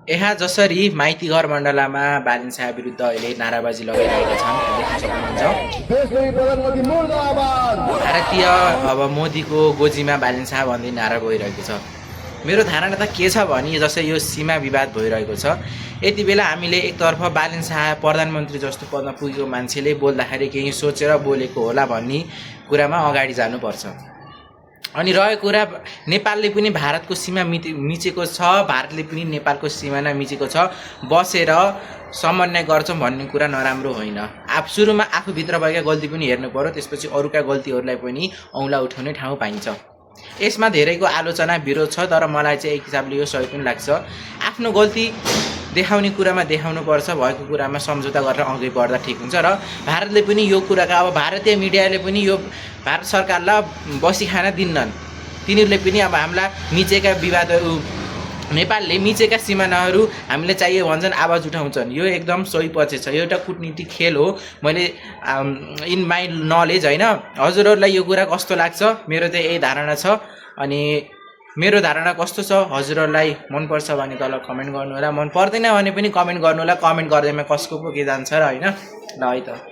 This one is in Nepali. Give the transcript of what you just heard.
यहाँ जसरी माइती घर मण्डलामा बालिन शाह विरुद्ध अहिले नाराबाजी लगाइरहेका छन् देख्न सक्नुहुन्छ। भारतीय अब मोदीको गोजीमा बालिन शाह भन्दै नारा गइरहेको छ। मेरो धारणा त के छ भने जस्तै यो सीमा विवाद भइरहेको छ, यति बेला हामीले एकतर्फ बालिन शाह प्रधानमन्त्री जस्तो पदमा पुगेको मान्छेले बोल्दाखेरि केही सोचेर बोलेको होला भन्ने कुरामा अगाडि जानुपर्छ। अनि रहेको कुरा नेपालले पनि भारतको सीमा मिचेको छ, भारतले पनि नेपालको सिमाना मिचेको छ, बसेर समन्वय गर्छौँ भन्ने कुरा नराम्रो होइन। सुरुमा आफूभित्र भएका गल्ती पनि हेर्नु पर्यो, त्यसपछि अरूका गल्तीहरूलाई पनि औँला उठाउने ठाउँ पाइन्छ। यसमा धेरैको आलोचना विरोध छ, तर मलाई चाहिँ एक हिसाबले यो सही पनि लाग्छ। आफ्नो गल्ती देखाउने कुरामा देखाउनुपर्छ, भएको कुरामा सम्झौता गरेर अघि बढ्दा ठिक हुन्छ। र भारतले पनि यो कुराका अब भारतीय मिडियाले पनि यो भारत सरकारलाई बसी खान दिन्नन्। तिनीहरूले पनि अब हामीलाई मिचेका विवादहरू, नेपालले मिचेका सिमानाहरू हामीले चाहियो भन्छन्, आवाज उठाउँछन्। यो एकदम सही पछि छ, यो एउटा कुटनीतिक खेल हो। मैले इन माई नलेज होइन, हजुरहरूलाई यो कुरा कस्तो लाग्छ? मेरो त यही धारणा छ। अनि मेरो धारणा कस्तो छ हजुरहरूलाई मनपर्छ भने तल कमेन्ट गर्नु होला, मन पर्दैन भने पनि कमेन्ट गर्नु होला। कमेन्ट गर्दैमा कसको पो के जान्छ र होइन। ल है त।